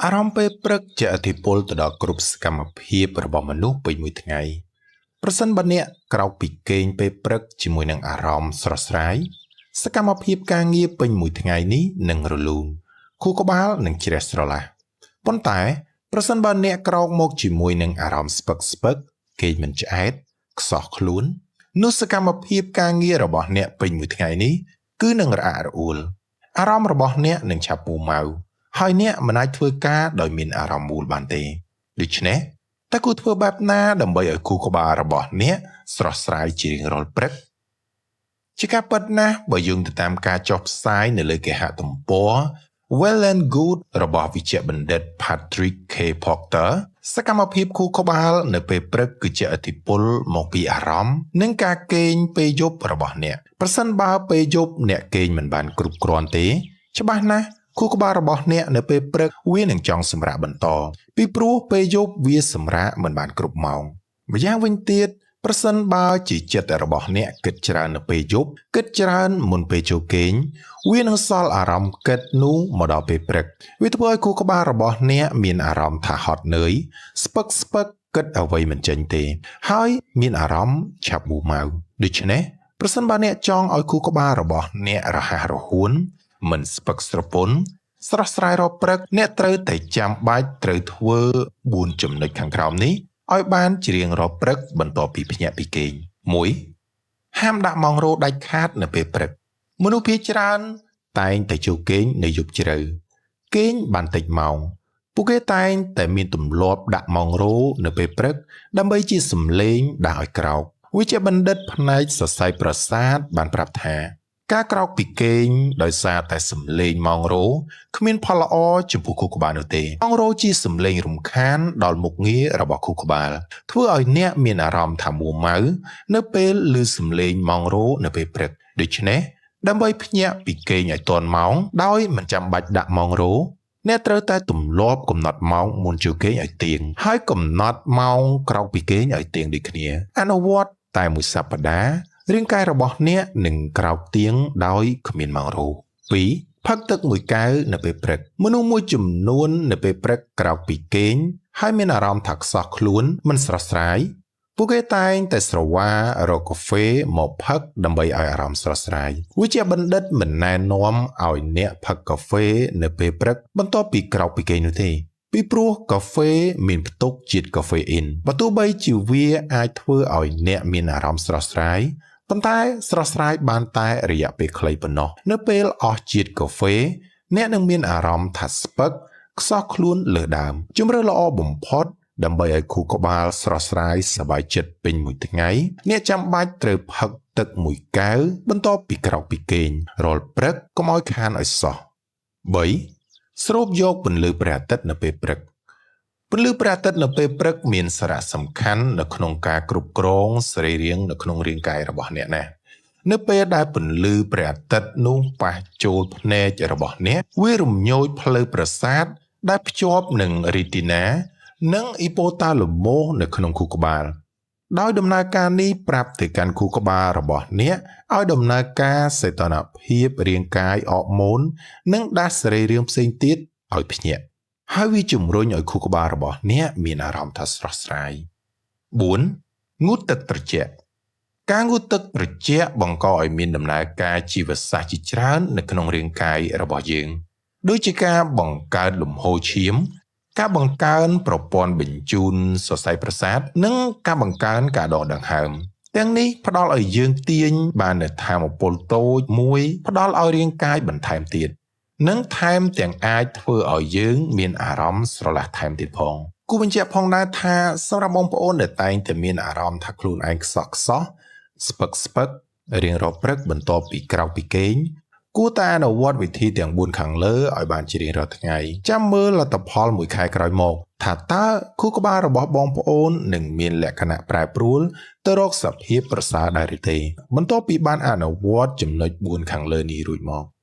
អារម្មណ៍ពេលព្រឹកជាឥទ្ធិពលទៅដល់គ្រប់សកម្មភាពរបស់មនុស្សពេញមួយថ្ងៃប្រសិនបើអ្នកក្រោកពីគេងពេលព្រឹកជាមួយនឹងអារម្មណ៍ស្រស់ស្រាយសកម្មភាពការងារពេញមួយថ្ងៃនេះនឹងរលូនខួរក្បាលនឹងជ្រះស្រឡះប៉ុន្តែប្រសិនបើអ្នកក្រោកមកជាមួយនឹងអារម្មណ៍ស្ពឹកស្ពឹកគេងមិនឆ្អែតខ្សោះខ្លួននោះសកម្មភាពការងាររបស់អ្នកពេញមួយថ្ងៃនេះគឺនឹងរអាក់រអួលអារម្មណ៍របស់អ្នកនឹងឆាប់មួម៉ៅហើយអ្នកមិនអាចធ្វើការដោយមានអារម្មណ៍មូលបានទេដូច្នេះតើគួរធ្វើបែបណាដើម្បីឲ្យខួរក្បាលរបស់អ្នកស្រស់ស្រាយជារៀងរាល់ព្រឹកជាការពិតណាស់បើយោងទៅតាមការចុះផ្សាយនៅលើគេហទំព័រ Well and Good របស់វិជ្ជបណ្ឌិត Patrick K. Porter សកម្មភាពខួរក្បាលនៅពេលព្រឹកគឺជាឥទ្ធិពលមកពីអារម្មណ៍និងការគេងពេលយប់របស់អ្នកប្រសិនបើពេលយប់អ្នកគេងមិនបានគ្រប់គ្រាន់ទេច្បាស់ណាស់ខួរក្បាលរបស់អ្នកនៅពេលព្រឹកវានឹងចង់សម្រាកបន្តពីព្រោះពេលយប់វាសម្រាកមិនបានគ្រប់ម៉ោងម្យ៉ាងវិញទៀតប្រសិនបើជាចិត្តរបស់អ្នកគិតច្រើននៅពេលយប់គិតច្រើនមុនពេលចូលគេងវានឹងសល់អារម្មណ៍គិតនោះមកដល់ពេលព្រឹកវាធ្វើឲ្យខួរក្បាលរបស់អ្នកមានអារម្មណ៍ថាហត់នឿយស្ពឹកស្ពឹកគិតអ្វីមិនចេញទេ ហើយមានអារម្មណ៍ឆាប់មួម៉ៅដូច្នេះប្រសិនបើអ្នកចង់ឲ្យខួរក្បាលរបស់អ្នករហ័សរហួនមិនស្ពឹកស្រពន់ស្រស់ស្រាយរាល់ព្រឹកអ្នកត្រូវតែចាំបាច់ត្រូវធ្វើ4ចំណុចខាងក្រោមនេះឲ្យបានជារៀងរាល់ព្រឹកបន្ទាប់ពីភ្ញាក់ពីគេង1ហាមដាក់ម៉ោងរោដាច់ខាតនៅពេលព្រឹកមនុស្សភាគច្រើនតែងតែចូលគេងនៅយប់ជ្រៅគេងបានតិចម៉ោងពួកគេតែងតែមានទម្លាប់ដាក់ម៉ោងរោនៅពេលព្រឹកដើម្បីជាសំឡេងដាក់ឲ្យក្រោកវិជ្ជបណ្ឌិតផ្នែកសរសៃប្រសាទបានប្រាប់ថាការក្រោកពីគេងដោយសារតែសំឡេងម៉ោងរោគ្មានផលល្អចំពោះខួរក្បាលនោះទេម៉ោងរោជាសំឡេងរំខានដល់មុខងាររបស់ខួរក្បាលធ្វើឲ្យអ្នកមានអារម្មណ៍ថាមួម៉ៅនៅពេលឮសំឡេងម៉ោងរោនៅពេលព្រឹកដូច្នេះដើម្បីភ្ញាក់ពីគេងឲ្យទាន់ម៉ោងដោយមិនចាំបាច់ដាក់ម៉ោងរោអ្នកត្រូវតែទម្លាប់កំណត់ម៉ោងមុនចូលគេងឲ្យទៀងហើយកំណត់ម៉ោងក្រោកពីគេងឲ្យទៀងដូចគ្នាអនុវត្តតែមួយសប្តាហ៍រាងកាយរបស់អ្នកនឹងក្រោកទៀងដោយគ្មានម៉ោងរោ2ផឹកទឹកមួយកែវនៅពេលព្រឹកមនុស្សមួយចំនួននៅពេលព្រឹកក្រោកពីគេងហើយមានអារម្មណ៍ថាខ្សោះខ្លួនមិនស្រស់ស្រាយពួកគេតែងតែស្រវារកកាហ្វេមកផឹកដើម្បីឲ្យអារម្មណ៍ស្រស់ស្រាយវិជ្ជបណ្ឌិតមិនណែនាំឲ្យអ្នកផឹកកាហ្វេនៅពេលព្រឹកបន្ទាប់ពីក្រោកពីគេងនោះទេពីព្រោះកាហ្វេមានផ្ទុកជាតិកាហ្វេអ៊ីនបើទោះបីជាវាអាចធ្វើឲ្យអ្នកមានអារម្មណ៍ស្រស់ស្រាយប៉ុន្តែស្រស់ស្រាយបានតែរយៈពេលខ្លីប៉ុណ្ណោះនៅពេលអស់ជាតិកាហ្វេអ្នកនឹងមានអារម្មណ៍ថាស្ពឹកខ្សោះខ្លួនលើដើមជំរឿល្អបំផុតដើម្បីឲ្យខួរក្បាលស្រស់ស្រាយសប្បាយចិត្តពេញមួយថ្ងៃអ្នកចាំបាច់ត្រូវផឹកទឹកមួយកែវបន្ទាប់ពីក្រោកពីគេងរាល់ព្រឹកកុំឲ្យខានឲ្យសោះ3ស្រូបយកពន្លឺព្រះអាទិត្យនៅពេលព្រឹកពន្លឺព្រះអាទិត្យនៅពេលព្រឹកមានសារៈសំខាន់នៅក្នុងការគ្រប់គ្រងសរីរាង្គនៅក្នុងរាងកាយរបស់អ្នកណាស់នៅពេលដែលពន្លឺព្រះអាទិត្យនោះប៉ះចូលភ្នែករបស់អ្នកវារំញោចផ្លូវប្រសាទដែលភ្ជាប់នឹងរីទីណានិងអ៊ីប៉ូតាឡូម៉ូសនៅក្នុងខួរក្បាលដោយដំណើរការនេះប្រាប់ទៅកាន់ខួរក្បាលរបស់អ្នកឲ្យដំណើរការសីតុណ្ហភាពរាងកាយអរម៉ូននិងដាស់សរីរាង្គផ្សេងទៀតឲ្យភ្ញាក់ហើយវាជំរុញឲ្យខួរក្បាលរបស់អ្នកមានអារម្មណ៍ថាស្រស់ស្រាយ4ងូតទឹកត្រជាក់ការងូតទឹកត្រជាក់បង្កឲ្យមានដំណើរការជីវសាស្ត្រជាច្រើននៅក្នុងរាងកាយរបស់យើងដូចជាការបង្កើតលំហូរឈាមការបង្កើនប្រព័ន្ធបញ្ជូនសរសៃប្រសាទនិងការបង្កើនការដកដង្ហើមទាំងនេះផ្ដល់ឲ្យយើងទាញបាននូវថាមពលតូចមួយផ្ដល់ឲ្យរាងកាយបន្ថែមទៀតនិងថែមទាំងអាចធ្វើឲ្យយើងមានអារម្មណ៍ស្រឡះថែមទៀតផងគូបញ្ជាក់ផងដែរថាសម្រាប់បងប្អូនដែលតែងតែមានអារម្មណ៍ថាខ្លួនឯងខ្សោះខ្សោះស្ពឹកស្ពឹករៀងរាល់ព្រឹកបន្ទាប់ពីក្រោកពីគេងគួរតែអនុវត្តវិធីទាំង4ខាងលើឲ្យបានជារៀងរាល់ថ្ងៃចាំមើលលទ្ធផលមួយខែក្រោយមកថាតើខួរក្បាលរបស់បងប្អូននឹងមានលក្ខណៈប្រែប្រួលទៅរកសភាពប្រសើរដែរឬទេបន្ទាប់ពីបានអនុវត្តចំណុច4ខាងលើនេះរួចមក។